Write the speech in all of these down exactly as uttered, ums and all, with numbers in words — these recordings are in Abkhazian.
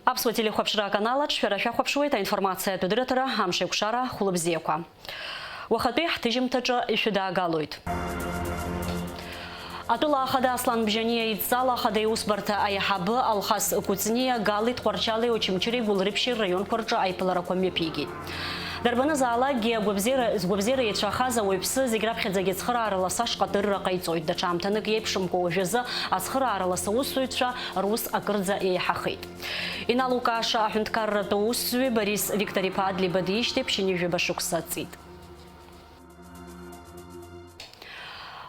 Аԥсуа телехәаԥшра аканал аҿы шәара шәахәаԥшуеит аинформациатә дырраҭара Амшеикәшара хәлыбзиақәа. Уахатәи ҳҭыжьымҭаҿы ишәыдаагалоит. Атәыла ахада Аслан Бжьаниа идҵала ахада иусбарҭа аиҳабы Алхас Кәыҵниа Галлеи Тҟәарчали Очамчыреи Гәылрыԥшьи рраионқәа рҿы аиԥыларақәа мҩаԥигеит. Дарбанызаалакгьы агәабзиара, згәабзиара еицәахаз ауаҩԥсы зегь раԥхьаӡагьы ацхыраара ласашҟа атырра ҟаиҵоит. Даҽа аамҭаныкы еиԥшымкәа уажәазы ацхыраара ласаусзуҩцәа рус акырӡа еиҳахеит. Иналукааша аҳәынҭқарратә усзуҩы Борис Виктор-иԥа Адлеиба диижьҭеи ԥшьынҩажәаба шықәса ҵит.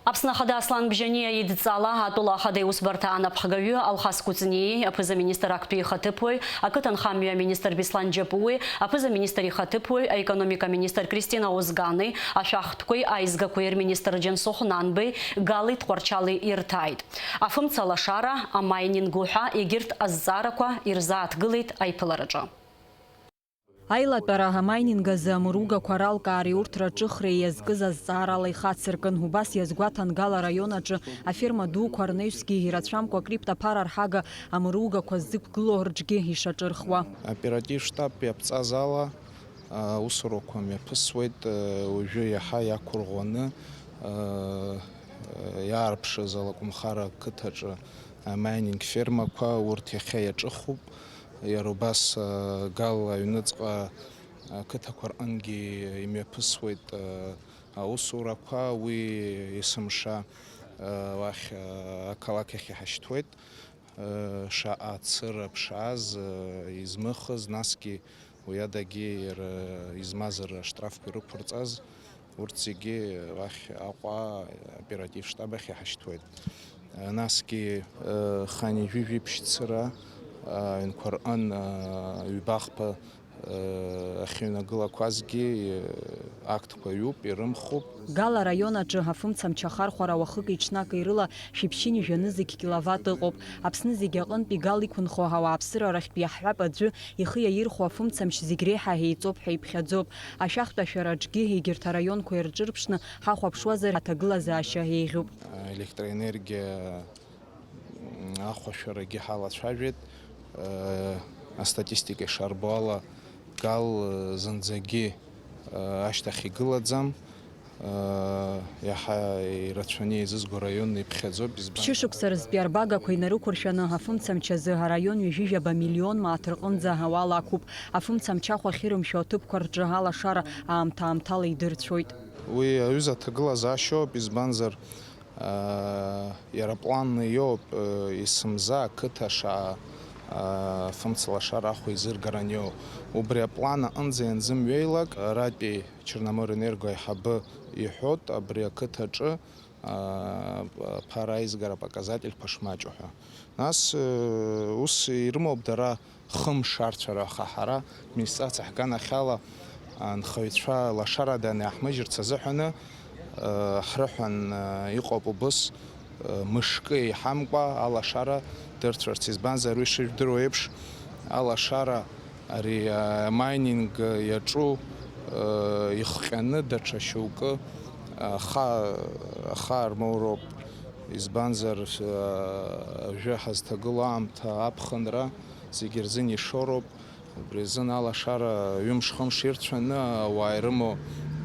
Аԥсны Ахада Аслан Бжьаниа идҵала атәыла ахада иусбарҭа анапхгаҩы Алхас Кәыҵниеи, аԥыза-министр актәи ихаҭыԥуаҩ, ақыҭанхамҩа аминистр Беслан Џьапуи, аԥыза-министр ихаҭыԥуаҩ, аекономика министр Кристина Озгани, ашәахтәқәеи аизгақәеи рминистр Џьансыхә Нанбеи Галлеи Тҟәарчали ирҭааит. Афымца лашара, амайнингу ҳәа егьырҭ азҵаарақәа ирзааҭгылеит аиԥылараҿы. Аилатәара амайнинг азы амыругақәа ралкаареи урҭ раҿыхреи иазкыз азҵаарала ихацыркын. Убас иазгәаҭан Гал араион аҿы аферма дуқәа рнаҩсгьы ирацәамкәа криптаԥара рҳага амыругақәа ззықәгылоу рҿгьы ишаҿырхуа. Аоператив штаб иаԥҵаз ала, аусурақәа мҩаԥысуеит, уажәы иаҳа иақәырӷәӷәаны иаарԥшыз алакәымхара қыҭаҿы амайнинг фермақәа урҭ иахьа иаҿыхуп. Иара убас, а, Гал аҩныҵҟа ақыҭақәа рҟынгьы имҩаԥысуеит, а, аусурақәа, уи есымша, а, уахь, а, ақалақь ахь иҳашьҭуеит. А, шаҟа цыра ԥшааз, а, измыхыз, насгьы уи адагьы иара измаз рыштрафқәа ирықәырҵаз, урҭ зегьы уахь Аҟәа аоператив штаб ахь иҳашьҭуеит. Насгьы, хани жәижәи ԥшьцыра, аҩнқәа рҟын, ҩба-хԥа, ахьыҩнагылақәазгьы актқәа ҩуп, ирымхуп. Гал араион аҿы афымцамч ахархәара уахыки-ҽнаки рыла шәиԥшьынҩажәа нызқь киловатт ыҟоуп. Аԥсны зегь аҟынтәи Гал иқәынхо ауааԥсыра рахьтә иаҳҳәап аӡәы ихы иаирхәо афымцамч зегь реиҳа еиҵоуп ҳәа иԥхьаӡоуп. Ашәахтә ашәара аҿгьы егьырҭ араионқәа ирҿырԥшны ҳахәаԥшуазар аҭагылазаашьа еиӷьуп. Електроенергиа ахәашәарагьы ҳалацәажәеит. Астатистика ишарбо ала, Гал зынӡагьы ашьҭахь игылаӡам. Иаҳа ирацәаны еизызго раион иԥхьаӡоуп, избан- Ԥшьышықәса рзтәи арбагақәа инарықәыршәаны, афымцамч азы араион ҩажәижәаба миллион мааҭ рҟынӡа ауал ақәуп. Афымцамч ахә ахьырымшәо аҭыԥқәа рҿы алашара аамҭа-аамҭала идырцәоит. Уи аҩыза аҭагылазаашьоуп, избанзар, иара планны иоуп, есымза ақыҭа шаа афымцалашара ахә еизыргаран иоу. Убри аплан аҟынӡа ианзымҩеилак, аратәи Черноморэнерго аиҳабы иҳәоит, абри ақыҭаҿы, аа, аԥара аизгара апоказательқәа шмаҷу ҳәа. Нас, э, ус ирымоуп дара хымш арцәара, аха ҳара администрациа ҳганахьала анхаҩцәа лашарада анаҳмыжьырц азыҳәаны, э, ҳрыҳәан, э, иҟоуп убыс, мышкы еиҳамкәа алашара дырцәарц, избанзар, уи шыжәдыруа еиԥш, алашара ари, а, майнинг иаҿу, а, ихҟьаны даҽа шьоукы, а, аха-, ахаа рмоуроуп, избанзар, а, ажәа ҳазҭагылоу аамҭа аԥхынра зегьы рзын ишоуроуп. Убри азын алашара ҩымш-хымш ирцәаны ауаа ирымоу,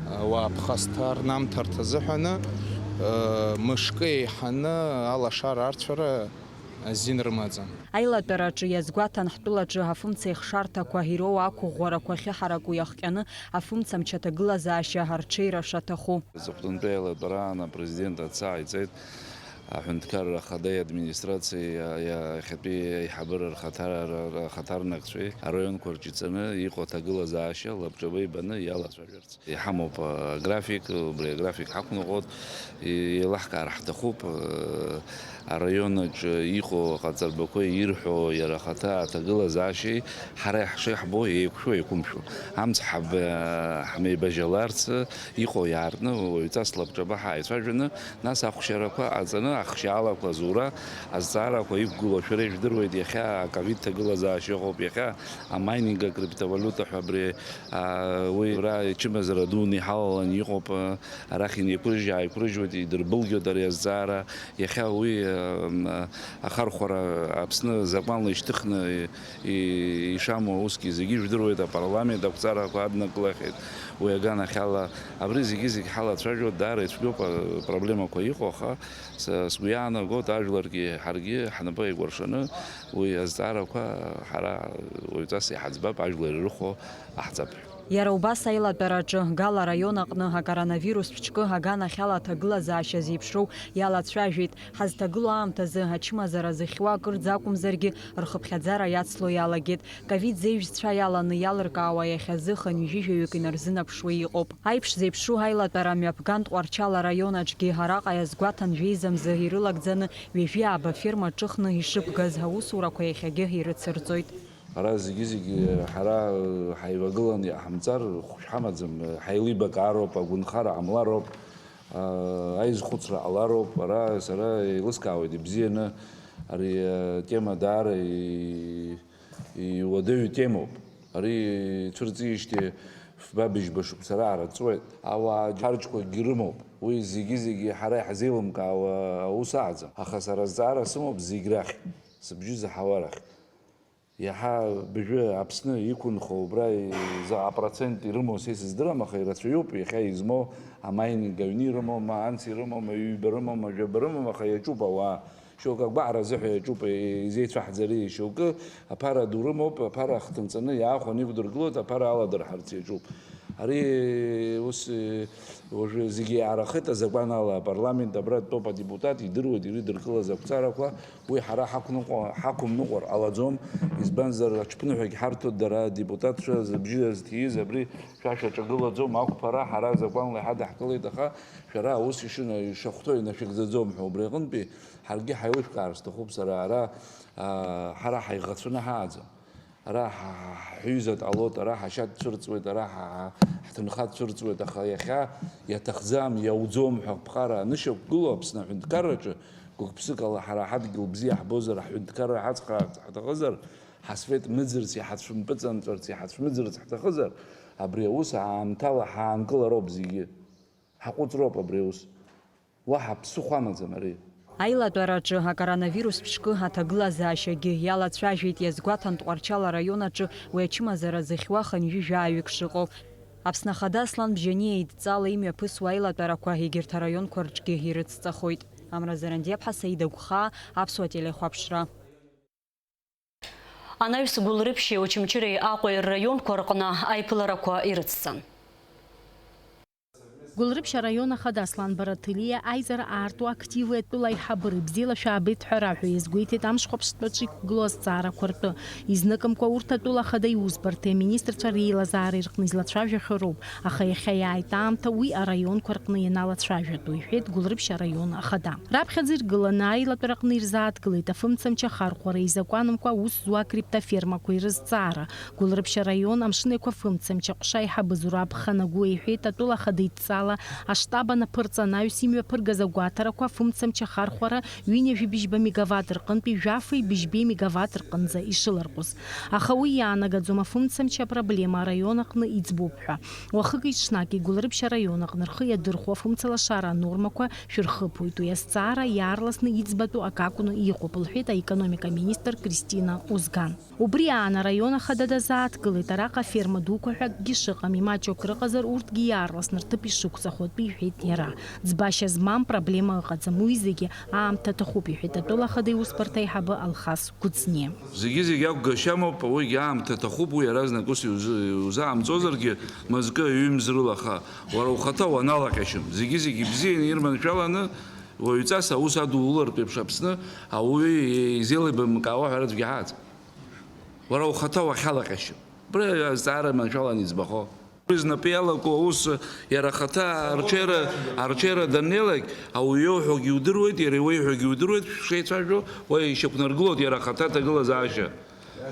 ауаа ԥхасҭа рнамҭарҭа азыҳәаны, мышкы еиҳаны алашара арцәара азин рымаӡам. Аилатәараҿы иазгәаҭан ҳтәылаҿы афымцеихшарҭақәа ироуа ақәыӷәӷәарақәа ахьыҳараку иахҟьаны афымцамч аҭагылазаашьа арҽеира шаҭаху. Аҵыхәтәантәи аилатәараан апрезидент аца ҟаиҵеит. Аҳәынҭқарра Ахадеи администрациеи иа-, иа-, иахьатәи аиҳабыра рхаҭар-, ра-, ра-, рхаҭарнакцәеи араионқәа рҿы иҵаны иҟоу аҭагылазаашьа лабҿаба ибаны иалацәажәарц иҳамоуп аграфик, убри аграфик ҳақәныҟәоит, и-, еилаҳкаар ҳҭахуп, э, араион аҿы иҟоу аҟаҵарбақәа ирҳәо иара ахаҭа аҭагылазаашьеи ҳара иаҳшеиҳбо еиқәшәо, еиқәымшәо. Амц ҳаб-, ҳмеибажьаларц иҟоу иаартны уаҩҵас лабҿаба ҳааицәажәаны, нас ахәшьарақәа ҟаҵаны Ахшьаалақәа зура азҵаарақәа иқәгылоу шәара ижәдыруеит, иахьа аковид ҭагылазаашьа ыҟоуп, иахьа амайнинг, акриптовалиута ҳәа абри, а, уи ара ичымазара дуны иҳалаланы иҟоуп, а, арахь инеиқәрыжь-ааиқәрыжьуеит, идырбылгьоит ари азҵаара, иахьа уи, а, м, ахархәара Аԥсны закәанла ишьҭыхны и-, ишамоу усгьы зегьы ижәдыруеит, апарламент ақәҵарақәа аднакылахьеит уи аганахьала. Абри зегьы-зегь ҳалацәажәо даара ицәгьоуп, а, проблемақәа иҟоу, аха Са сгәы иаанагоит, ажәларгьы ҳаргьы ҳнапы еикәыршаны уи азҵаарақәа ҳара уаҩҵас иҳаӡбап, ажәлар ирыхәо ҟаҳҵап ҳәа. Иара убас аилатәараҿы Гала араион аҟны акоронавирус ԥшькы аганахьала аҭагылазаашьа зеиԥшроу иалацәажәеит. Ҳазҭагылоу аамҭазы ачымазара зыхьуа акырӡа акәымзаргьы, рхыԥхьаӡара иацло иалагеит. Ковид зеижәцәа иаланы иалыркаауа иахьазы хынҩажәижәаҩык инарзынаԥшуа иҟоуп. Аиԥш зеиԥшу аилатәара Мҩаԥгантә Тҟәарчал араион аҿгьы араҟа иазгәаҭан жәеиза мза ирылагӡаны ҩажәи ааба ферма ҿыхны ишықәгаз аусурақәа иахьагьы ирыцырҵоит. Ара зегьы-зегьы ҳара ҳаивагыланы иҟаҳамҵар хәшә ҳамаӡам, ҳаилибакаароуп, агәынхара ҟамлароуп, аизхәыцра ҟалароуп. Ара сара еилыскаауеит ибзианы ари атема даара и-, Иуадаҩу темоуп. Ари цәырҵижьҭеи фба-быжьба шықәса раара ҵуеит. Ауаа џьарџьқәакгьы рымоуп. Уи зегьы-зегьы ҳара иҳзеилымкаауа аус аҟаӡам. Аха сара азҵаара сымоуп зегь рахь, сыбжьы заҳауа рахь. Иаҳа быжәы Аԥсны иқәынхо убра заҟа процент ирымоу са исыздырам, аха ирацәаҩуп иахьа измоу, амайнинг аҩны ирымоу, ма анс ирымоу, ма ҩба рымоу, ма жәаба рымоу, аха иаҿуп ауаа. Шьоукы агәаҳәара азыҳәа иаҿуп, изеицәаҳӡари, шьоукы аԥара ду рымоуп, аԥара ахҭынҵаны иаахәаны иқәдыргылоит, аԥара аладырҳарц иаҿуп. Ари ус, уажәы зегьы иаарахеит азакәан ала, апарламент абра дтәоуп адепутат, идыруеит ирыдыркылаз ақәҵарақәа, уи ҳара ҳақәныҟәа-, ҳақәымныҟәар ҟалаӡом, избанзар аҽԥныҳәагь ҳарҭоит дара адепутатцәа зыбжьы зҭииз, абри шәа шәаҿагылаӡом, ақәԥара ҳара азакәанла иҳадаҳкылеит, аха шәара аус ишына-, ишахәҭоу инашәыгӡаӡом ҳәа убри аҟынтәи Ҳаргьы ҳаилышәкаар сҭахуп сара ара, аа, ҳара ҳаиӷацәаны ҳааӡам. Ара ҳа-, ҳа-, ҳҩыза дҟалоит, ара ҳашьа дцәырҵуеит, ара ҳа-, ҳа-, ҳҭынха дцәырҵуеит, аха иахьа иаҭахӡам, иауӡом ҳәа аԥҟара анышьақәгылоу Аԥсны аҳәынҭқарраҿы, гәык-ԥсыкала ҳара ҳадгьыл бзиа ҳбозар, аҳәынҭқарра ҳацхраарц ҳҭахызар, ҳасвет мыӡырц иҳацәымпыҵанҵәарц, иҳацәмыӡырц ҳҭахызар, абри аус аамҭала ҳаанкылароуп зегьы. Ҳаҟәыҵроуп абри аус. Уаҳа ԥсыхәа амаӡам ари. Аилатәараҿы акоронавирус ԥшькы аҭагылазаашьагьы иалацәажәеит, иазгәаҭан Тҟәарчал араион аҿы уи ачымазара зыхьуа хынҩажәи жәаҩык шыҟоу. Аԥсны Ахада Аслан Бжьаниа идҵала имҩаԥысуа аилатәарақәа егьырҭ араионқәа рҿгьы ирыцҵахоит. Амра Зарандиаԥҳа, Саида Гәхаа, Аԥсуа телехәаԥшра. Анаҩс Гәылрыԥшьи Очамчыреи Аҟәеи рраионқәа рҟны аиԥыларақәа ирыцҵан. Гәылрыԥшь араион ахада Аслан Бараҭелиа аизара аарту активи атәыла аиҳабыреи бзиала шәаабеит ҳәа раҳәа иазгәеиҭеит амш хәаԥштәаҿы иқәгылоу азҵаарақәа ртәы. Изныкымкәа урҭ атәыла ахада иусбарҭеи аминистрцәа реилазаареи рҟны излацәажәахьоу роуп, аха иахьа иааит аамҭа уи араионқәа рҟны ианалацәажәатәу, иҳәеит Гәылрыԥшь араион ахада. Раԥхьаӡа иргыланы аилатәараҟны ирзааҭгылеит афымцамч ахархәара изакәанымкәа аус зуа акриптофермақәа ирызҵаара. Гәылрыԥшь араион амшын еиқәа фымцамч аҟәша аиҳабы Зураб Ханагәы иҳәеит, атәыла ахада идҵала аштаб анаԥырҵ анаҩс имҩаԥыргаз агәаҭарақәа афымцамч ахархәара ҩынҩажәи быжьба мегаватт рҟынтәи жәафи быжьбеи мегаватт рҟынӡа ишыларҟәыз. Аха уи иаанагаӡом афымцамч апроблема араион аҟны иӡбоуп ҳәа. Уахыки-ҽнаки Гәылрыԥшь араион аҟны рхы иадырхәо афымцалашара анормақәа шәырхыԥоит, уи азҵаара иаарласны иӡбатәу акы акәны иҟоуп, лҳәеит аекономика министр Кристина Озган. Убри аан араион ахада дазааҭгылеит, араҟа аферма дуқәа ҳәа акгьы шыҟам, имаҷу акрыҟазар, урҭгьы иаарласны рҭыԥ ишықәҵахо атәы иҳәеит иара. Ӡбашьа змам проблема ыҟаӡам, уи зегьы аамҭа аҭахуп, иҳәеит атәыла ахада иусбарҭа аиҳабы Алхас Гәыӡниа. Зегьы-зегь ақәгашьа амоуп, уигьы аамҭа аҭахуп, уи иаразнак ус иузы-, иузаамҵозаргьы, мызкы аҩымз рылаха, уара ухаҭа уаналаҟьашьым. Зегьы-зегь ибзианы ирманшәаланы, уаҩҵас аус адулартә еиԥш Аԥсны ауаҩы изеилибамкаауа ҳәа аӡәгьы ҳааӡам. Уара ухаҭа уахьалаҟьашьым. Убри азҵаара маншәаланы иӡбахо. Уи знапы иалаку аус иара ахаҭа арҽеира, арҽеира даннеилак, ауаҩы иоуҳәогьы иудыруеит, иара иуеиҳәогьы иудыруеит, шеицәажәо, уа ишьақәнаргылоит иара ахаҭа аҭагылазаашьа.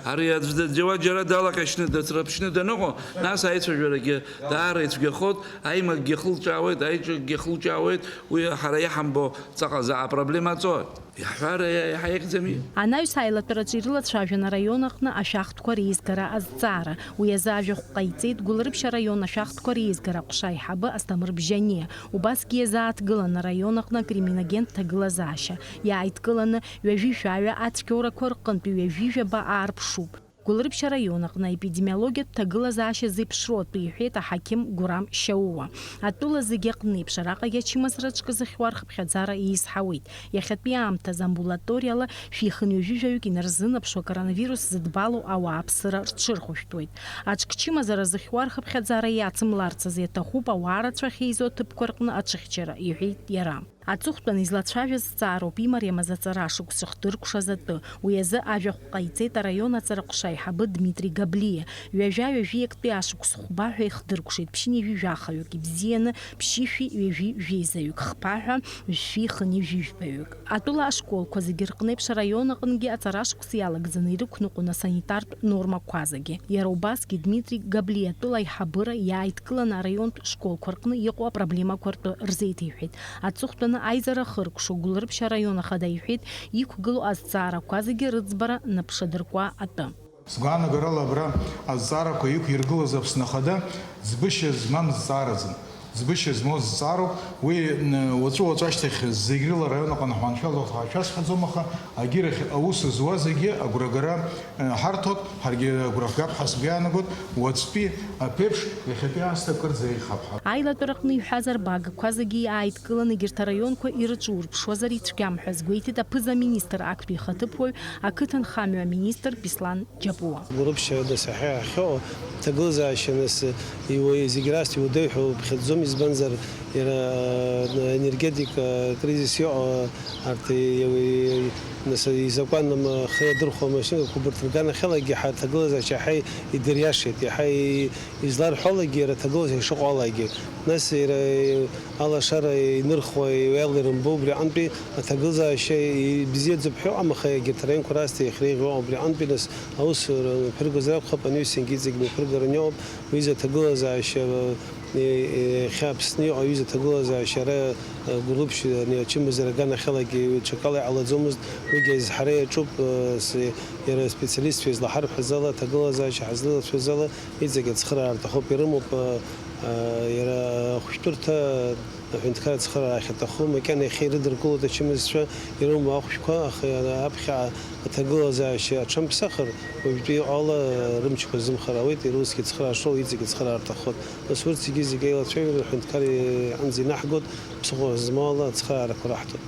Ари аӡә дадиуа џьара далаҟьашьны, дацраԥшьны даныҟоу, нас аицәажәарагьы даара ицәгьахоит, аимакгьы хылҿаауеит, аиҿакгьы хылҿаауеит, уи ҳара иаҳамбо ҵаҟа заҟа проблема аҵои? Иаҳҳәар еиҳа ихьӡами? Анаҩс аилатәараҿы ирылацәажәан араион аҟны ашәахтәқәа реизгара азҵаара. Уи азы ажәахә ҟаиҵеит Гәылрыԥшь араион ашәахтәқәа реизгара аҟәша аиҳабы Асҭамыр Бжьаниа. Убасгьы иазааҭгылан араион аҟны акриминогентә ҭагылазаашьа. Иааидкыланы ҩажәи жәаҩа ацәгьоурақәа рҟынтәи ҩажәи жәаба аарԥшуп. Гәылрыԥшь араион аҟны аепидемиологиатә ҭагылазаашьа зеиԥшроу атәы иҳәеит аҳақьым Гурам Шьаууа. Атәыла зегьы аҟны еиԥш араҟагьы ачымазара ҿкы зыхьуа рхыԥхьаӡара еизҳауеит. Иахьатәи аамҭазы амбулаториала шәихынҩажәижәаҩык инарзынаԥшуа коронавирус зыдбало ауааԥсыра рҽырхәышәтәуеит. Аҿкчымазара зыхьуа рхыԥхьаӡара иацымларц азы иаҭахуп ауаа рацәа ахьеизо аҭыԥқәа рҟны аҽыхьчара, иҳәеит иара. Аҵыхәтәан излацәажәаз зҵаароуп имариамыз аҵара ашықәс шыхдыркәшаз атәы. Уи азы ажәахә ҟаиҵеит араион аҵара ҟәша аиҳабы Дмитри Габлиа. Ҩажәа ҩажәи актәи ашықәс хәба ҳәа ихдыркәшеит, ԥшьынҩажәи жәахаҩык ибзианы, ԥшьышәи ҩажәи жәеизаҩык хԥа ҳәа, жәшәи хынҩажәи жәбаҩык. Атәыла ашколқәа зегьы рҟны еиԥш араион аҟынгьы аҵара ашықәс иалагӡаны ирықәныҟәон асанитартә нормақәа зегьы. Иара убасгьы Дмитри Габлиа атәыла аиҳабыра иааидкыланы араионтә школқәа рҟны иҟоу апроблемақәа ртәы рзеиҭеиҳәеит. Аҵыхәтәаны аизара ахыркәшо Гәылрыԥшь араион ахада иҳәеит, иқәгылоу азҵаарақәа зегьы рыӡбара наԥшадыркуа атәы. Сгәаанагарала абра азҵаарақәа иқәиргылаз Аԥсны Ахада ӡбышьа змам зҵаараӡам. Ӡбышьа змоу зҵаароуп. Уи, н-, уаҵәы-уаҵәы ашьҭахь зегь рыла араион аҟны ҳманшәалоуп ҳәа шәасҳәаӡом, аха агьырахь аус зуа зегьы агәрагара, э, ҳарҭоит, ҳаргьы агәра ҳгап ҳәа сгәы иаанагоит, уаҵәтәи аԥеиԥш иахьатәи аасҭа кырӡа еиӷьхап ҳәа. Аилатәараҟны иҳәаз арбагақәа зегьы иааидкыланы егьырҭ араионқәа ирыҿурԥшуазар ицәгьам ҳәа азгәеиҭеит аԥыза-министр актәи ихаҭыԥуаҩ, ақыҭанхамҩа аминистр Беслан Џьапуа. Гәылрыԥшь ҳәа дасаҳәа иаҳхьоу аҭагылазаашьа нас иуа-, зегь раасҭа иуадаҩ ҳәа уԥхьаӡом, избанзар иара, э, энергетика кризис иҟоу, арҭ, э, нас изакәан ам-, ахы иадырхәо амашьынақәа убарҭ рганахьалагьы ҳа-, аҭагылазаашьа иаҳа идыриашеит, иаҳа и-, изларҳәалакгьы иара аҭагылазаашьа ишыҟоу алагьы. Нас иара, э, алашара инырхуа, иҩала ирымбо убри аҟынтәи аҭагылазаашьа ибзиаӡоуп ҳәа ыҟам, аха егьырҭ араионқәа раасҭа иахьреиӷьу убри аҟынтәи нас аус мҩаԥыргозар акәхап, анаҩсангьы иҵегь мҩаԥыргараны иҟоуп, уи изы аҭагылазаашьа, э, э, иахьа Аԥсны иҟоу аҩыза аҭагылазаашьа ара, э, Гәылрыԥшь, э, ачымазара аганахьалагьы ҽакала иҟалаӡомызт, уигьы азҳара иаҿуп, э, с-, иара аспециалистцәа излаҳарҳәаз ала, аҭагылазаашьа ҳазлеилацәаз ала, иҵегь ацхыраара рҭахуп, ирымоуп, э, э, иара ахәшәтәырҭа, аҳәынҭқарра ацхыраара ахьаҭаху, макьана иахьа ирыдыркылоит ачымазцәа ирымоу ахәшәқәа, аха иара аԥхьа аҭагылазаашьа аҽамԥсахыр, уажәтәи ала рымчқәа зымхар ауеит, иара усгьы ацхыраара шоу иҵегь ацхыраара рҭаххоит. Нас урҭ зегьы-зегьы аилацәажәара аҳәынҭқарра иҟынӡа инаҳгоит, ԥсыхәа змоу ала ацхыраарақәа раҳҭоит.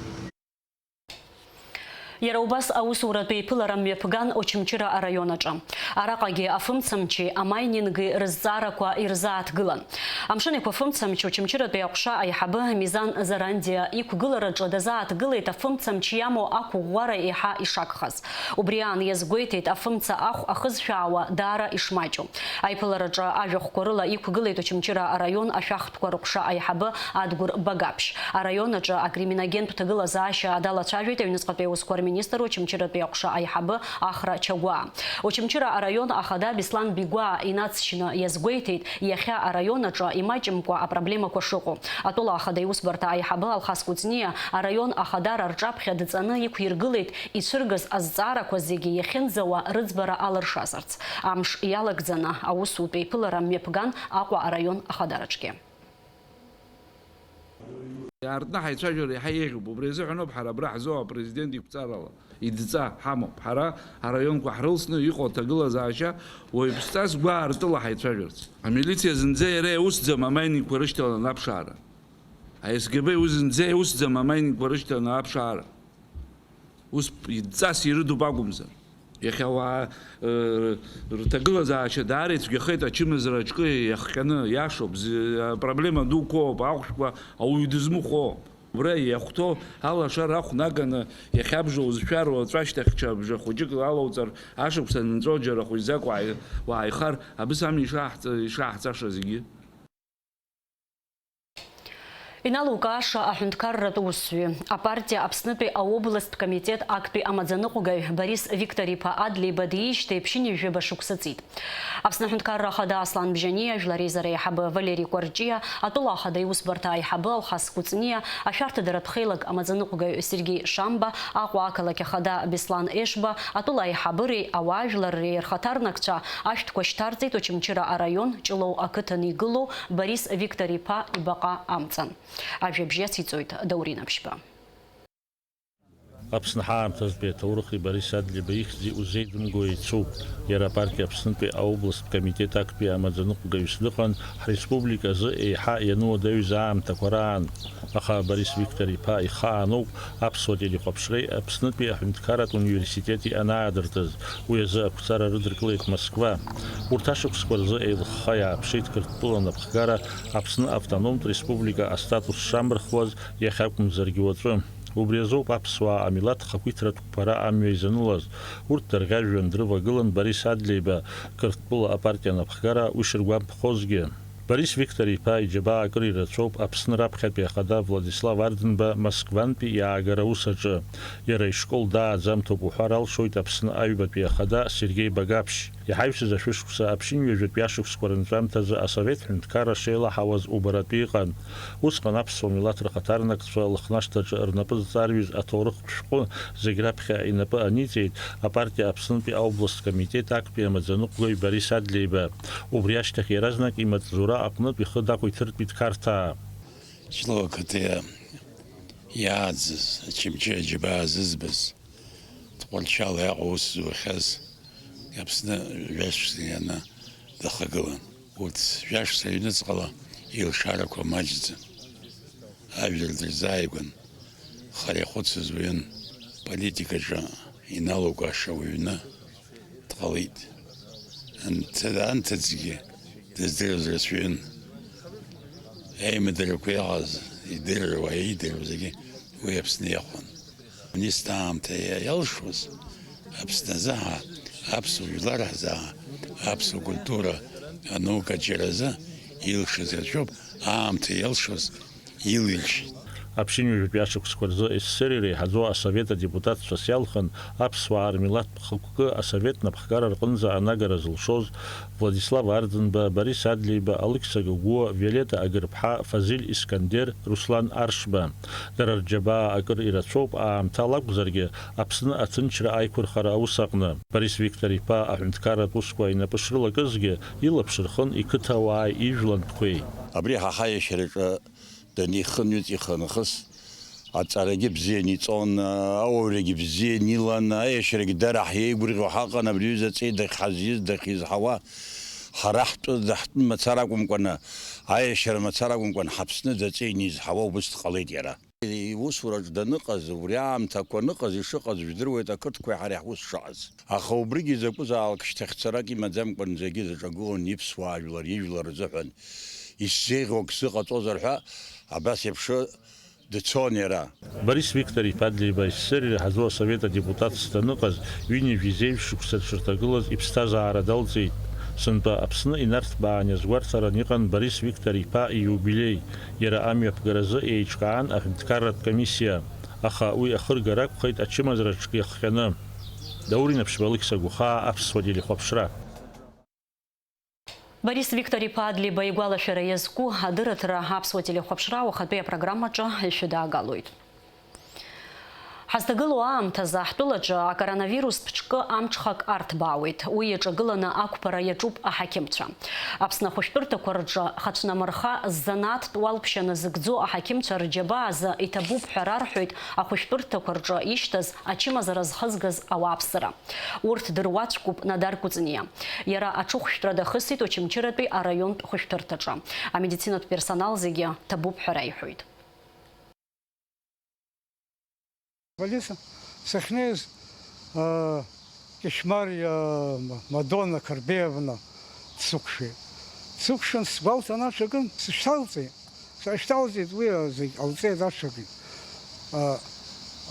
Иара убас аусуратә еиԥылара мҩаԥган Очамчыра араион аҿы. Араҟагьы афымцамчи амайнинги рызҵаарақәа ирзааҭгылан. Амшын Еиқәа фымцамч Очамчыратәи аҟәша аиҳабы Мизан Зарандиа иқәгылараҿы дазааҭгылеит афымцамч иамоу ақәыӷәӷәара еиҳа ишагхаз. Убри аан иазгәеиҭеит афымца ахә ахызшәаауа даара ишмаҷу. Аиԥылараҿы ажәахәқәа рыла иқәгылеит Очамчыра араион ашәахтәқәа рыҟәша аиҳабы Адгәыр Багаԥшь. Араион аҿы акриминогентә ҭагылазаашьа далацәажәеит аҩныҵҟатәи аусқәа рминистр Очамчыратәи аҟәша аиҳабы Ахра Чагәаа. Очамчыра араион ахада Беслан Бигәаа инаҵшьны иазгәеиҭеит, иахьа араион аҿы имаҷымкәа апроблемақәа шыҟоу. Атәыла ахада иусбарҭа аиҳабы Алхас Кәыҵниа араион ахадара рҿаԥхьа дҵаны иқәиргылеит ицәыргаз азҵаарақәа зегьы иахьынӡауа рыӡбара алыршазарц. Амш иалагӡаны аусутә еиԥылара мҩаԥган Аҟәа араион ахадараҿгьы. Иаартны ҳаицәажәара иаҳа еиӷьуп. Убри азыҳәаноуп ҳара абра ҳзы апрезидент иқәҵарала идҵа ҳамоуп. Ҳара араионқәа ҳрылсны иҟоу аҭагылазаашьа уаҩԥсҵас гәаартыла ҳаицәажәарц. Амилициа зынӡа иара иусӡам амайнинқәа рышьҭаланы аԥшаара. АСГБ уи зынӡа иусӡам амайнинқәа рышьҭаланы аԥшаара. Ус идҵас ирыдуп акәымзар. Иахьа ауаа, э, рҭагылазаашьа даара ицәгьахеит, ачымазара аҿкы иахҟьаны, иашоуп, зы-, апроблема дуқәоуп, ахәшәқәа ауаҩы дызмыхәо. Убра иахәҭоу алашара ахә наганы иахьабжоу зшәароу аҵәашьҭахьча абжа хәыҷык алауҵар, ашықәс анынҵәо џьара хәыҷӡак уааи-, уааихар, абыс ами ишааҳҵа-, ишааҳҵаша зегьы. Иналукааша аҳәынҭқарратә усзуҩы, апартиа Аԥснытәи аобласттә комитет актәи амаӡаныҟәгаҩ Борис Виктор-иԥа Адлеиба диижьҭеи ԥшьынҩажәаба шықәса ҵит. Аԥсны Аҳәынҭқарра Ахада Аслан Бжьаниа, Жәлар Реизара аиҳабы Валери Кәарҷиа, атәыла ахада иусбарҭа аиҳабы Алхас Кәыҵниа, ашәарҭадаратә хеилак амаӡаныҟәгаҩ Сергеи Шамба, Аҟәа ақалақь ахада Беслан Ешба, атәыла аиҳабыреи ауаажәларреи рхаҭарнакцәа ашәҭқәа шьҭарҵеит Очамчыра араион Ҷлоу ақыҭан игылоу Борис Виктор-иԥа ибаҟа амҵан. Ажәабжь иациҵоит Даур Инаԥшьба. Аԥсны ҳаамҭазтәи аҭоурыхи Борис Адлеиба ихьӡи узеидымго еицуп. Иара апартиа Аԥснытәи аобласттә комитет актәи амаӡаныҟәгаҩыс дыҟан ҳреспублика азы еиҳа иануадаҩыз аамҭақәа раан. Аха Борис Виктор-иԥа ихаан ауп аԥсуа телехәаԥшреи Аԥснытәи аҳәынҭқарратә университети анаадыртыз. Уи азы ақәҵара рыдыркылеит Москва. Урҭ ашықәсқәа рзы еилыхха иааԥшит Қырҭтәыла анапхгара Аԥсны автономтә республика астатус шамырхуаз иахьакәымзаргьы уаҵәы. Убри азоуп аԥсуаа амилаҭ хақәиҭратә қәԥара амҩа изанылаз. Урҭ дырӷьажәҩан дрывагылан Борис Адлеиба, Қырҭтәыла апартиа анапхгара, уи шыргәамԥхозгьы. Борис Виктор-иԥа иџьабаа акыр ирацәоуп Аԥсны раԥхьатәи ахада Владислав Ардынба Москвантәи иаагара аус аҿы. Иара ишкол дааӡамҭоуп уҳәар алшоит Аԥсны аҩбатәи ахада Сергеи Багаԥшь. Иҳаҩсыз ашәышықәса аԥшьынҩажәатәи ашықәсқәа рынҵәамҭазы асовет ҳәынҭқарра шеилаҳауаз убаратәы иҟан. Усҟан аԥсуа милаҭ рхаҭарнакцәа Лыхнашҭаҿы рнапы зҵарҩыз аҭоурыхтә шәҟәы зегь раԥхьа инапы аниҵеит апартиа Аԥснытәи аобласттә комитет актәи амаӡаныҟәгаҩ Борис Адлеиба. Убри ашьҭахь иаразнак имаҵзура аҟнытә ихы дақәиҭыртәит Қарҭаа. Ҷлоу ақыҭа иааӡаз, Очамчыра аџьабаа зызбаз, Тҟәарчал Аҟәа аус зуахьаз, Аԥсны жәашықәса ианы дахагылан. Урҭ жәашықәса рыҩныҵҟала илшарақәа маҷӡан. Ажәлар дырзааигәан, хара ихәыцыз уаҩын, политикаҿы иналукааша уаҩны дҟалеит. Анҭ-, анҭыҵгьы дыздыруаз рацәаҩын. Аимадарақәа иҟаз, идыруа, иидыруа зегьы уи Аԥсны иахәон. Коммунист аамҭа иа-, иалшоз, Аԥсны азы ҳа, аԥсуа жәлар азы ҳа, аԥсуа культура, анаука џьара азы илшаз рацәоуп, аамҭа иалшоз илиршеит. Аԥшьынҩажәатәи ашықәсқәа рзы СССР иреиҳаӡоу асовет адепутатцәас иалхын, аԥсуаа рмилаҭтә хықәкы асовет напхгара рҟынӡа анагара зылшоз Владислав Ардынба, Борис Адлеиба, Алықьса Гогәуа, Виолетта Агырԥҳа, Фазиль Искандер, Руслан Аршба. Дара рџьабаа акыр ирацәоуп, аамҭала акәзаргьы, Аԥсны аҭынчра аиқәырхара аус аҟны. Борис Виктор-иԥа аҳәынҭқарратә усқәа инапы шрылакызгьы, илаԥш рхын иқыҭауааи ижәлантәқәеи. Абри ҳа ҳаиашьараҿы данихынҩыҵ ихы нахыс, аҵарагьы бзианы иҵон, ауаҩрагьы бзианы илан, аиашьарагьы дара ҳиеигәырӷьо ҳаҟан, абри аҩыза ҵеи дахьҳазиз, дахьизҳауа, ҳара ҳтәы, даҳтәы мацара акәымкәаны, аиашьара мацара акәымкәан, ҳаԥсны даҵеины изҳауа убыс дҟалеит иара. Иусураҿ даныҟаз, убри аамҭақәа аныҟаз, ишыҟаз жәдыруеит ақырҭқәеи ҳареи ҳус шыҟаз. Аха убригьы закәызаалак шьҭахьцарак имаӡамкәан зегьы зыҿагылон иԥсуаа жәлар ижәлар рзыҳәан. Исзеиӷьу ак сыҟаҵозар ҳәа, абас еиԥш дцон иара. Борис Виктор-иԥа Адлеиба СССР ираҳаӡоу асовет адепутатс даныҟаз, ҩынҩажәи зеижә шықәса дшырҭагылаз иԥсҭазаара далҵит. Сынтәа Аԥсны инарҭбаан иазгәарҭаран иҟан Борис Виктор-иԥа ииубилеи. Иара амҩаԥгаразы еиҿкаан аҳәынҭқарратә комиссиа, аха уи ахыргара акәхеит ачымазара ҿкы иахҟьаны. Даур Инаԥшьба, Алықьса Гәхаа, Аԥсуа телехәаԥшра. Борис Виктор-иԥа Адлеиба игәалашәара иазку адырраҭара Аԥсуа телехәаԥшра уахатәи апрограммаҿы ишәыдаагалоит. Ҳазҭагылоу аамҭазы ҳтәылаҿы акоронавирустә ҿкы амҽхак арҭбаауеит. Уи иаҿагыланы ақәԥара иаҿуп аҳақьымцәа. Аԥсны ахәышәтәырҭақәа рҿы хацәнамырха ззанааҭтә уалԥшьа назыгӡо аҳақьымцәа рџьабаа азы иҭабуп ҳәа рарҳәоит ахәышәтәырҭақәа рҿы ишьҭаз ачымазара зхызгаз ауааԥсыра. Урҭ дыруаӡәкуп Надар Кәыҵниа. Иара аҽыхәшәтәра дахысит Очамчыратәи араионтә хәышәтәырҭаҿы. Амедицинатә персонал зегьы ҭабуп ҳәа раиҳәоит. Больница сахьнеиз, аа, Кьышьмариа Мадонна Қарбеиовна дсықәшәеит. Дсықәшәан, сгәалҭан аҽакын, сышьҭалҵеит. Сышьҭалҵеит, уи зегь ҟалҵеит аҽакын. Аа,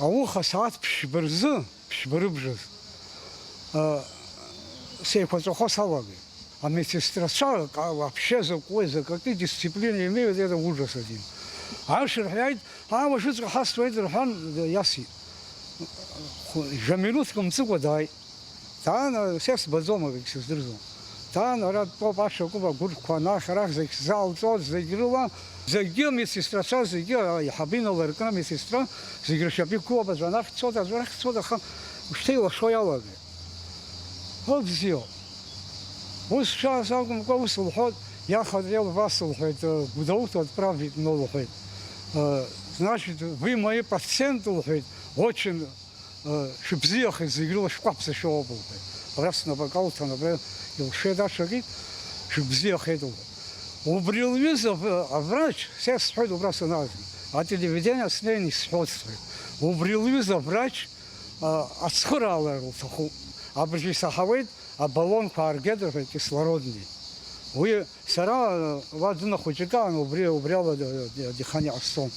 ауха сааҭ ԥшьба рзы, ԥшьба рыбжазы, аа, сеиқәаҵәахо салагеит. А медсестрацәа, ка-, вообще закон, за какие дисциплины имеют, это ужас один. Ашырҳәа иааит, аа, уажәыҵәҟьа ҳасуеит рҳәан, иасит. Хә-, жәа минуҭк мҵыкәа дааит. Даан, са сбаӡом, акгьы сыздырӡом. Даан, ара дтәоуп, ашәа куп, агәырқьқәа анахь-арахь зегь сзаалҵоит, зегь рыла, зегьы амедсестрацәа, зегьы аиҳабы иналыркны амедсестра, зегь ршьапы иқәуп, аӡәы анахь дцоит, аӡәы арахь дцоит, аха ушьҭа илашо иалагеит. Ыы, бзиоуп. Ус шәаас акәымкәа, ус лҳәоит, я хотел вас, лҳәеит, э, куда-то отправить, но, лҳәеит. Э, значит, вы мои пациенты, лҳәеит, очень, э, шәыбзиахеит, зегь рыла шәҟәаԥса шәоуп, лҳәеит. Абра снапаҿы алҭан, абра илшеит ашәагьы, шәыбзиахеит, лҳәеит. Убри лҩыза в-, аврач, са исҳәоит убра санааз, ателевидение снеин исҳәоит, сҳәеит. Убри лҩыза аврач, а, ацхыраалар лҭахуп. Абыржәы исаҳауеит, абаллонқәа ааргеит рҳәеит, кислородный. Уи сара, уа дынахәыҷык аан, убри, убри ала д-, д-, диханы иҟасҵон.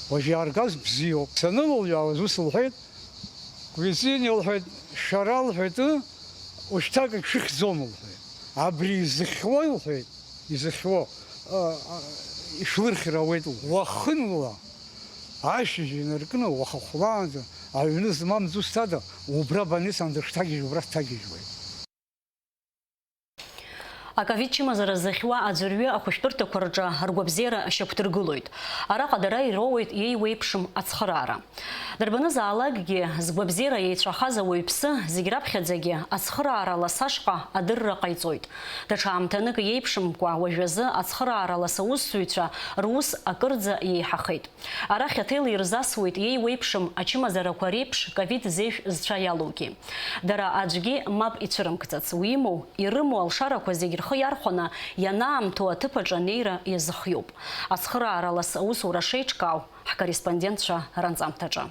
Уажә иааргаз бзиоуп. Санылылҩаауаз ус лҳәеит, Квицин, лҳәеит, шәара, лҳәеит, ы, ушьҭак ак шәыхьӡом, лҳәеит. Абри изыхьуа, лҳәеит, изыхьуа, а, а, ишәлырхьыр ауеит, лҳәеит. Уахынла ашьыжь инаркны, уаха хәлаанӡа аҩны змам зусҭада, убра абольницаан дышҭагьежь, убра дҭагьежьуеит. Аковид чымазара зыхьуа аӡәырҩы ахәышәтәырҭақәа рҿы ргәабзиара шьақәдыргылоит. Араҟа дара ироуеит иеиуеиԥшым ацхыраара. Дарбанызаалакгьы згәабзиара еицәахаз ауаҩԥсы зегь раԥхьаӡагьы ацхыраара ласашҟа адырра ҟаиҵоит. Даҽа аамҭанык иеиԥшымкәа, уажәазы ацхыраара ласа усзуҩцәа рус акырӡа еиҳахеит. Арахь аҭел ирзасуеит иеиуеиԥшым ачымазарақәа реиԥш ковид зеижә зцәа иалоугьы. Дара аӡәгьы мап ицәырымкӡац, уимоу, ирымоу алшарақәа зегь рхы иархәаны ианаамҭоу аҭыԥ аҿы анеира иазыхиоуп. Ацхыраара лас аусура шеиҿкаау ҳкорреспондентцәа ранҵамҭаҿы.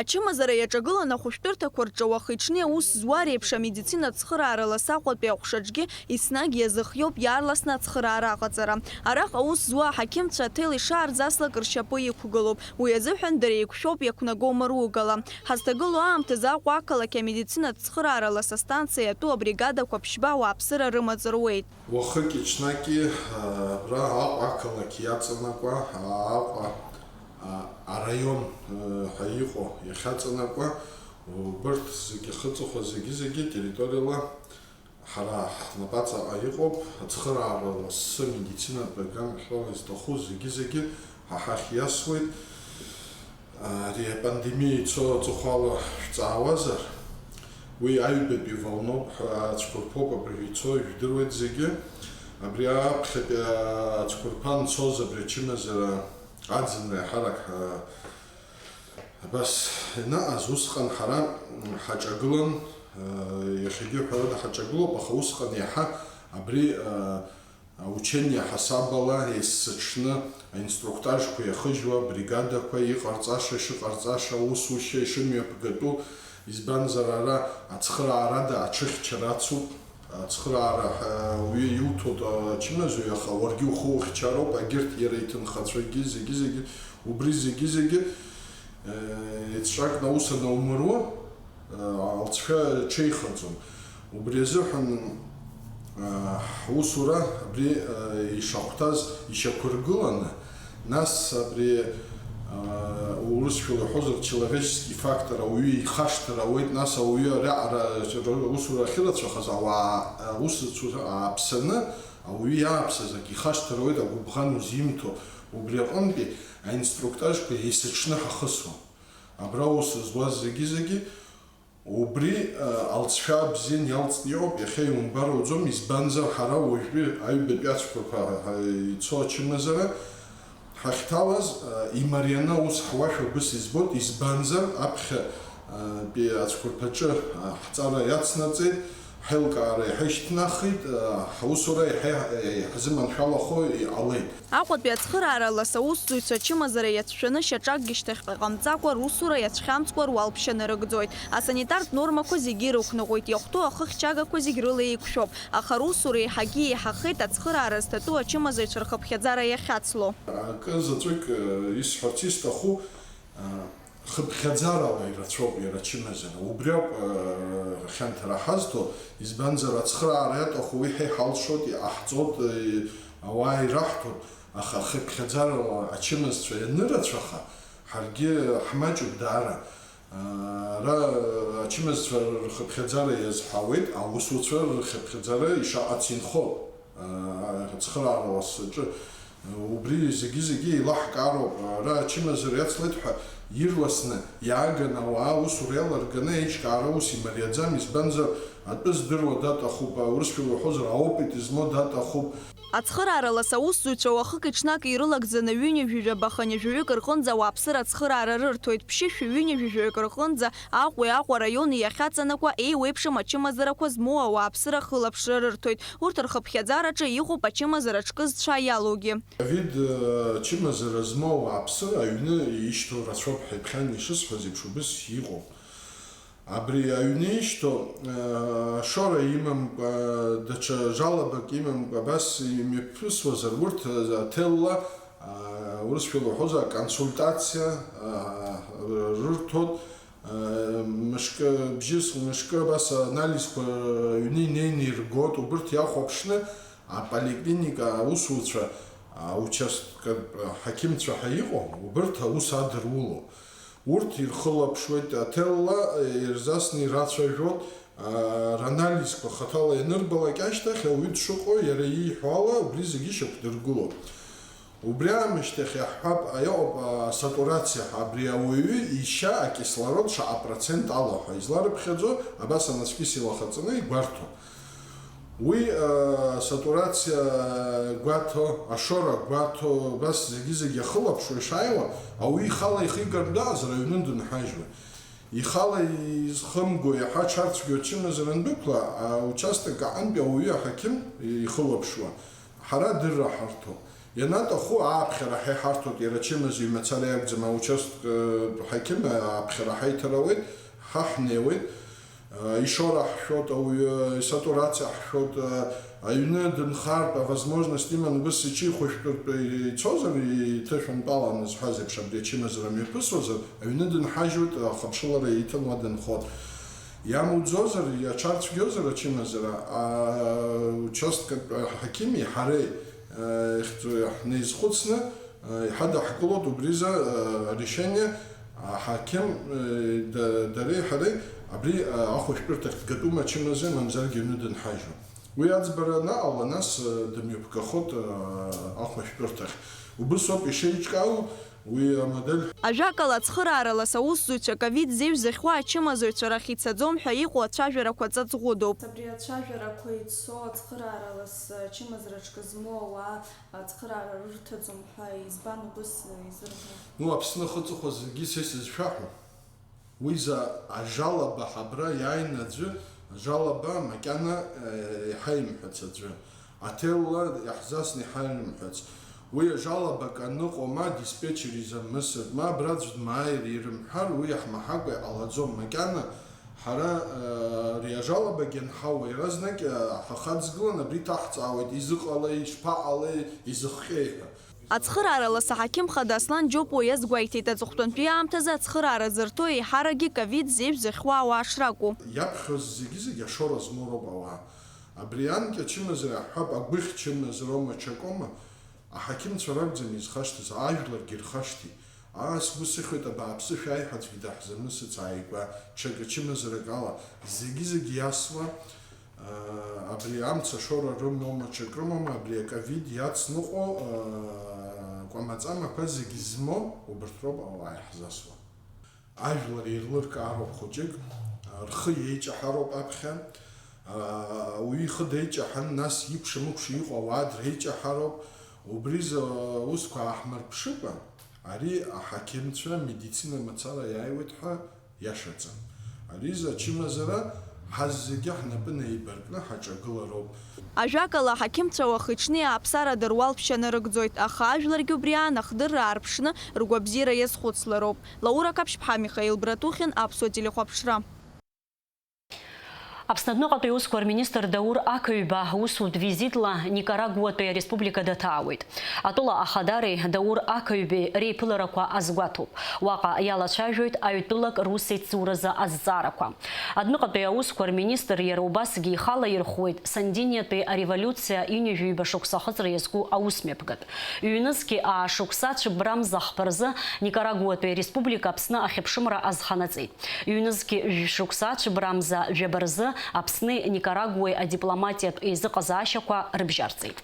Ачымазара иаҿагылан ахәышәтәырҭақәа рҿы уахи-ҽни аус зуа реиԥш амедицинатә цхыраара лас Аҟәатәи аҟәшаҿгьы еснагь иазыхиоуп иаарласны ацхыраара аҟаҵара. Араҟа аус зуа аҳақьымцәа аҭел ишаарзаслак ршьапы иқәгылоуп. Уи азыҳәан дара еиқәшәоуп иақәнаго мыругала. Ҳазҭагылоу аамҭазы Аҟәа ақалақь амедицинатә цхыраара лас астанциа иатәу абригадақәа ԥшьба ауааԥсыра рымаҵ руеит. Уахыки-ҽнаки, а, абра Аҟәа ақалақь иаҵанакуа, а, Аҟәа, а, араион, а, ҳәа иҟоу иахьаҵанакуа, убырҭ зегьы, ахыҵыхәа зегьы-зегьы территориала ҳара ҳнапаҵаҟа иҟоуп, ацхыраара лассы, медицинатә программа шәала изҭаху зегьы-зегьы ҳа ҳахь иасуеит. Ари апандемиа ицо аҵыхәала шәҵаауазар, уи аҩбатәи волноуп ҳәа ацәқәырԥоуп абыржәы ицо, ижәдыруеит зегьы. Абри аԥхьатәи ацәқәырԥа анцоз абри ачымазара аӡынра иаҳарак ҳа-, абас ианыҟаз, усҟан ҳара ҳаҿагылан, иахьагьы ҳәарада ҳаҿагылоуп, аха усҟан иаҳа абри Аучение ҳасабала есыҽны аинструктажқәа иахыжьуа абригадақәа иҟарҵаша, ишыҟарҵаша, аусушьа ишымҩаԥгатәу, избанзар, ара ацхыраарада аҽыхьчара ацуп. Ацхыраара ҳәа уаҩы иуҭоит ачымазаҩ, аха уаргьы ухы ухьчароуп, агьырҭ иара иҭынхацәагьы, зегьы-зегьы, убри зегьы-зегьы, э, еҵәҵәак наус анаумыруа, алҵшәа ҽеихаӡом. Убри азыҳәан, а, ҳусура абри, а, ишахәҭаз ишьақәыргыланы, нас абри, а, урысшәала иҳәозар, человеческий фактор, ауаҩы ихашҭыр ауеит, нас ауаҩы ари аҟара усура ахьырацәахаз, ауаа, аусуцәа ааԥсаны, ауаҩы иааԥсаз акы ихашҭыр ауеит, агәыбӷан узимҭо. Убри аҟынтәи аинструктажқәа есыҽны ҳахысуан. Абра аус зуаз зегьы-зегьы, Убри, э, алҵшәа бзиан иалҵны иҟоуп, иахьа иумбар ауӡом, избанзар, ҳара уажәтәи аҩбатәи ацәқәырԥа ҳа-, ицо ачымазара ҳахьҭалаз, э, имарианы аус ҳуашәа убыс избоит, избанзар, аԥхьа, э, тәи ацәқәырԥаҿы, э, ҳҵара иацнаҵеит, ҳаилкаара иаҳа ишьҭнахит, э, ҳусура иаҳа, э, иаҳзыманшәалахо иҟалеит. Аҟәатәи ацхыраара лас аусзуҩцәа ачымазара иацәшәаны шьаҿакгьы шьҭахьҟа иҟамҵакәа русура иацәхьамҵкәа руалԥшьа нарыгӡоит. Асанитартә нормақәа зегьы ирықәныҟәеит, иахәҭоу ахыхьчагақәа зегь рыла еиқәшәоуп, аха русура еиҳагьы еиҳахеит ацхыраара зҭатәу ачымазаҩцәа рхыԥхьаӡара иахьацло. Акы заҵәык, э, исҳәарц исҭаху, э, Хыԥхьаӡарала ирацәоуп иара ачымазара. Убри ауп, э, хьанҭара ҳазҭо, избанзар, ацхыраара иаҭаху уи ҳа иҳалшоит, иҟаҳҵоит, э, ауаа ираҳҭоит. Аха хыԥхьаӡарала ачымазцәа ианырацәаха, ҳаргьы ҳмаҷуп даара. Ара ачымазцәа рхыԥхьаӡара иазҳауеит, аусуцәа рхыԥхьаӡара ишаҟац инхо, ацхыраара ласаҿы. Убри зегьы-зегьы еилаҳкаароуп. Ара ачымазара иацлеит ҳәа ирласны иааган ауаа аусура иаларганы аиҿкаара аус имариаӡам, избанзар, атәы здыруа даҭахуп, аурысшәала уҳәозар, аопыт измоу даҭахуп. Ацхыраарала саусзуҩцәа уахыки-ҽнаки ирылагӡаны ҩынҩажәижәаба хынҩажәаҩык рҟынӡа ауааԥсыра ацхыраара рырҭоит, ԥшьышәи ҩынҩажәижәаҩык рҟынӡа Аҟәеи Аҟәа раиони иахьаҵанакуа еиуеиԥшым ачымазарақәа змоу ауааԥсыра ахылаԥшра рырҭоит, урҭ рхыԥхьаӡараҿы иҟоуп ачымазара ҿкызцәа иалоугьы. Ковид, э, чымазара змоу ауааԥсыра аҩны ишьҭоу рацәоуп ҳәа иԥхьан ишысҳәаз еиԥш убыс иҟоуп. Абри аҩны ишьҭоу, э, ашора имамкәа, даҽа жалобак имамкәа, абас имҩаԥысуазар, урҭ, э, аҭелла, э, урысшәала уҳәозар, аконсультациа, э, рырҭоит, э, мышкы, бжьыс мышкы абас анализқәа аҩны инеины иргоит, убырҭ иахәаԥшны аполиклиника аусуцәа, аучастка ҳақьымцәа ҳәа иҟоу, убырҭ аус адыруло. Урҭ ирхылаԥшуеит аҭелла, ирзасны ирацәажәоит, а, ранализқәа хаҭала ианырбалак ашьҭахь, ауаҩы дшыҟоу иара ииҳәо ала убри зегьы шьақәдыргылоит. Убри аамышьҭахь иаҳҳәап, иҟоуп асатурациа ҳәа, абри ауаҩы ишьа акислород шаҟа процент ала ҳәа изларыԥхьаӡо, абас анаҵәкьыс илахаҵаны игәарҭо. Уи, э, сатурациа гәаҭо, ашора гәаҭо, убас зегьы-зегьы ахылаԥшуа ишааиуа, ауаҩы ихала ихигартә даҟазар аҩны дынҳажьуеит. Ихала изхымго, иаҳа аҽарцәгьоу ачымазара андәықәла, аучасток аҟынтәи ауаҩы аҳақьым ихылаԥшуа, ҳара адырра ҳарҭо. Ианаҭаху ааԥхьара ҳа иҳарҭоит, иара ачымазаҩ мацара иакәӡам, аучасток, э, ҳақьым ааԥхьара ҳаиҭаруеит, ҳа ҳнеиуеит. Ишора ҳшәоит ауаҩы, исатурациа ҳшәоит, аҩны дынхартә авозможность иман, ус иҽихәышәтәыртә ицозар, иҭышәынтәаланы зҳәаз еиԥш, абри ачымазара мҩаԥысуазар, аҩны дынҳажьуеит, ахыԥшылара иҭан уа дынхоит. Иамуӡозар, иаҽарцәгьозар ачымазара, аучасткатә ҳақьыми ҳареи, ихьӡу ҳнеизхәыцны, Иҳадаҳкылоит убризы, э, арешение, аҳақьым, э, да-, дареи ҳареи абри, э, ахәышәтәырҭахь дгатәума ачымазаҩ, мамзаргьы аҩны дынҳажьуа. Уи аӡбара анаҟала, нас, э, дымҩаԥгахоит, э, ахәышәтәырҭахь. Убыс ауп ишеиҿкаау уи амодель. Ажәакала, ацхыраарала саусзуҩцәа ковид зеижә зыхьуа ачымазаҩцәа рахь ицаӡом ҳәа иҟоу ацәажәарақәа ҵаҵӷәыдоуп. Абри ацәажәарақәа ицо ацхыраарала ачымазара ҿкы змоу ауаа ацхыраара рырҭаӡом ҳәа избан убыс изырҳәо? Ну, Аԥсны ахы аҵыхәа зегьы са исызшәаҳәом. Уи за ажалаба ҳабра иааины аӡәы ажалаба макьана, э, иҳаимҳәац аӡәы. Аҭелла иаҳзасны иҳаимҳәац. Уи ажалабак аныҟоу ма диспетчер изамысыр, ма абра аӡә дмааир ирымҳәар, уи иаҳмаҳакәа иҟалаӡом. Макьана Ҳара, э, ари ажалабагьы анҳауа, иаразнак, э, ҳахаҵгылан абри ҭаҳҵаауеит, изыҟалеи, ишԥаҟалеи, изыхҟьеи ҳәа. Ацхыраарала саҳақьым хада Аслан Џьопуа иазгәеиҭеит, аҵыхәтәантәи аамҭазы ацхыраара зырҭо еиҳаракгьы ковид зеижә зыхьуа ауаа шракәу. Иаԥхьоз зегьы-зегьы ашора змоу роуп ауаа. Абри анкьа чымазара ҳҳәап, агәыхь чымазароума, ҽакоума, аҳақьымцәа ракәӡам изхашҭыз, ажәларгьы ирхашҭит. Аас, ус ихеит, абааԥсы, шәааи ҳәа аӡәгьы даҳзамысыц ааигәа, ҽакы чымазарак ала, зегьы-зегь иасуа, аа, абри амца шора рымоума, ҽак рымоума, абри аковид иацныҟәо, аа, кәамаҵамақәа зегь змоу убарҭ роуп ауаа иаҳзасуа. Ажәлар еилыркаароуп хәыҷык, рхы еиҷаҳароуп аԥхьа, аа, ауаҩы ихы деиҷаҳан, нас икәша-мыкәша иҟоу ауаа дреиҷаҳароуп, убризы аусқәа ааҳмырԥшыкәа, Ари аҳақьымцәа медицина мацара иааиуеит ҳәа иашаӡам. Ариза ачымазара ҳаззегьы ҳнапы неибаркны ҳаҿагылароуп. Ажәакала, аҳақьымцәа уахи-ҽни ааԥсара дыруалԥшьа нарыгӡоит, аха ажәларгьы убри аан ахдырра аарԥшны ргәабзиара иазхәыцлароуп. Лаура Қаԥшьԥҳа, Михаил Братухин, Аԥсуа телехәаԥшра. Аԥсны адәныҟатәи аусқәа рминистр Даур Ақаҩба усутә визитла Никарагуатәи ареспублика даҭаауеит. Атәыла ахадареи Даур Ақаҩбеи реиԥыларақәа азгәаҭоуп. Уаҟа иалацәажәоит аҩтәылак русеицуразы азҵаарақәа. Адәныҟатәи аусқәа рминистр иара убасгьы ихала ирхәуеит Сандиниатәи ареволиуциа ҩынҩажәи ҩба шықәса ахыҵра иазку аусмҩаԥгатә. Ҩнызқьи аа шықәса цәыббрамза хԥа рзы Никарагуатәи ареспублика Аԥсны ахьыԥшымра азханаҵеит. Ҩнызқьи жәшықәса цәыббрамза жәаба рзы Аԥсни Никарагуеи адипломатиатә еизыҟазаашьақәа рыбжьарҵеит.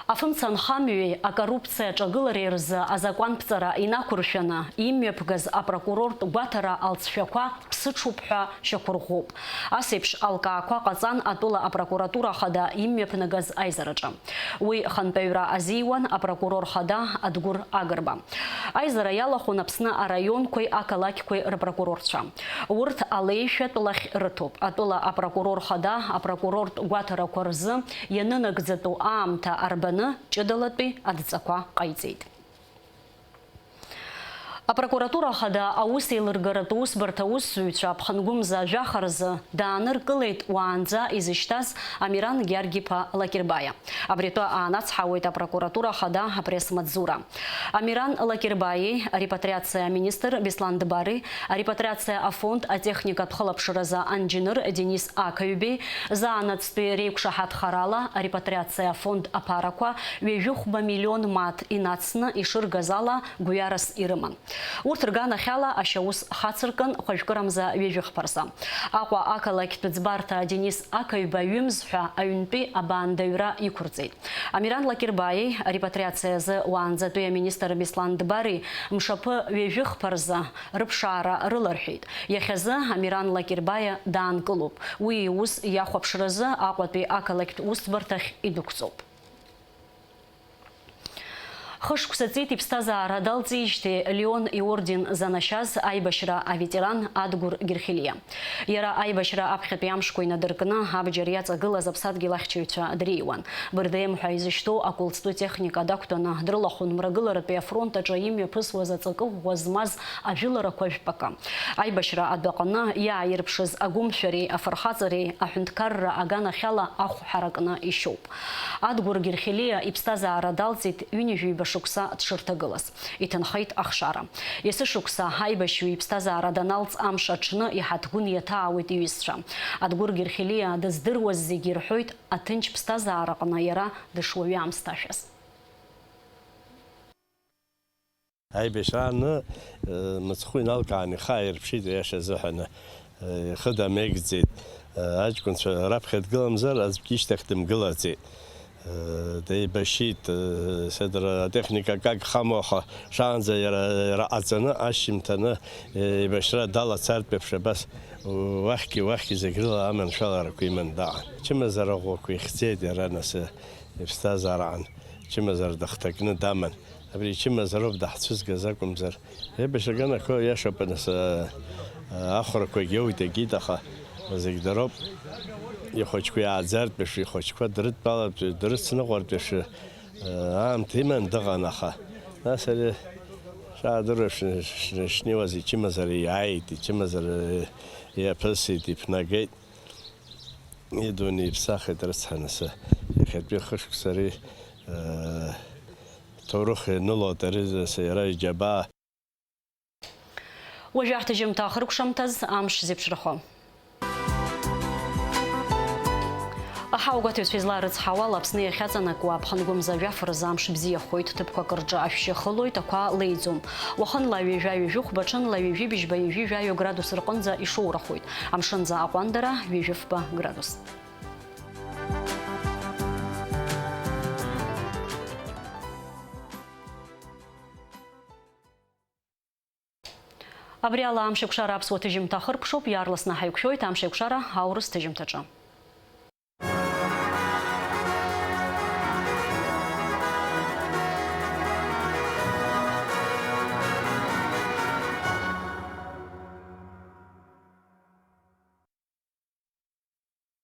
Афымца анхамҩеи акоррупциа аҿагылареи рзы азакәанԥҵара инақәыршәаны имҩаԥгаз апрокурортә гәаҭара алҵшәақәа ԥсыҽуп ҳәа шьақәырӷәӷәоуп. Ас еиԥш алкаақәа ҟаҵан атәыла апрокуратура ахада имҩаԥнагаз аизараҿы. Уи хантәаҩра азиуан апрокурор хада Адгәыр Агрба. Аизара иалахәын Аԥсны араионқәеи ақалақьқәеи рпрокурорцәа. Урҭ алеишәатә лахь рыҭоуп. Атәыла апрокурор хада апрокурортә гәаҭарақәа рзы ианынагӡатәу аамҭа арбаны ҷыдалатәи адҵақәа ҟаиҵеит. Апрокуратура Ахада аусеилыргаратә усбарҭа аусзуҩцәа аԥхынгәымза жәаха рзы дааныркылеит уаанӡа изышьҭаз Амиран Георги-иԥа Лакербаиа. Абри атәы аанацҳауеит апрокуратура Ахада апресс-маҵзура. Амиран Лакербаиеи арепатриациа аминистр Беслан Дбари, арепатриациа афонд атехникатә хылаԥшразы анџьныр Денис Ақаҩбеи, заанаҵтәи реиқәшаҳаҭхарала арепатриациа афонд аԥарақәа ҩажәи хәба миллион мааҭ инацны ишыргаз ала гәҩарас ирыман. Урҭ рганахьала ашьаус хацыркын хәажәкырамза ҩажәи хԥа рзы. Аҟәа ақалақьтә ӡбарҭа Денис Ақаҩба ҩымз ҳәа аҩнтәи абаандаҩра иқәырҵеит. Амиран Лакербаиеи арепатриациа азы уаанӡатәи аминистр Беслан Дбари мшаԥы ҩажәи хԥа рзы рыԥшаара рыларҳәеит. Иахьазы Амиран Лакербаиа даанкылоуп. Уи иус иахәаԥшразы Аҟәатәи ақалақьтә усӡбарҭахь идәықәҵоуп. Хышықәса ҵит иԥсҭазаара далҵижьҭеи Леон иорден занашьаз аибашьра аветеран Адгәыр Герхелиа. Иара аибашьра аԥхьатәи амшқәа инадыркны абџьар иаҵагылаз аԥсадгьыл ахьчаҩцәа дреиуан. Б Р Д М ҳәа изышьҭоу акәылҵтәы техника дақәтәаны дрылахәын Мрагыларатәи афронт аҿы имҩаԥысуаз аҵакы ӷәӷәа змаз ажәыларақәа жәпакы. Аибашьра адәаҟны иааирԥшыз агәымшәареи афырхаҵареи аҳәынҭқарра аганахьала ахә ҳаракны ишьоуп. Адгәыр Герхелиа иԥсҭазаара далҵит ҩынҩажәи ҩба шықәса дшырҭагылаз. Иҭынхеит ахшара. Есышықәса аибашьҩы иԥсҭазаара даналҵ амш аҽны иҳаҭгәын иаҭаауеит иҩызцәа. Адгәыр Герхелиа дыздыруаз зегьы ирҳәоит аҭынч ԥсҭазаараҟны иара дышуаҩы аамсҭашәаз. Аибашьрааны, э, мыцхәы иналкаан ихы ааирԥшит, аиаша азыҳәан, э, ихы дамеигӡеит. Э, аҷкәынцәа раԥхьа дгыламзар, аӡәгьы ишьҭахь дымгылаӡеит. Э, деибашьит, э, седра атехника акагь хамоу, аха шаанӡа иара, иара ҟаҵаны, ашьжьымҭаны, э, еибашьра далацартә еиԥш, абас уахьгьы, уахьгьы зегь рыла аманшәаларақәа иман даан. Чымазара ӷәӷәақәа ихьӡеит иара нас, э, иԥсҭазаараан. Чымазара дыхҭакны даман. Абри ичымазароуп даҳцәызгаз акәымзар. Еибашьра аганахьоу иашоуп, нас, а, а, ахәрақәагь иоуит, егьит, аха зегь дароуп. Ихәыҷқәа иааӡартә еиԥш, ихәыҷқәа дрыдтәалартә, дрыцныҟәартә еиԥш, а, аамҭа иман дыҟан, аха нас ари шаадыруа ш-, ш-, шнеиуаз ичымазара иааит, ичымазара иаԥысит, иԥнагеит. Идунеи иԥсахит, рыцҳа, нас, иахьатәи хышықәса ари, э, ҭоурых ианылоит ари, нас, иара иџьабаа. Уажәы аҳҭыжьымҭа ахыркәшамҭаз амш зеиԥшрахо. Аҳауагәаҭаҩцәа излаарыцҳауала, Аԥсны иахьаҵанакуа аԥхынгәымза жәаф рзы амш бзиахоит, ҭыԥқәак рҿы ашәшьы хылоит, ақәа леиӡом. Уахынла ҩажәа-ҩажәихәба, ҽынла ҩажәи быжьба-ҩажәи жәаҩа градус рҟынӡа ишоурахоит. Амшынӡа аҟәандара ҩажәи фба градус. Абри ала Амшеикәшара аԥсуа ҭыжьымҭа ахыркәшоуп, иаарласны ҳаиқәшәоит Амшеикәшара аурыс ҭыжьымҭаҿы.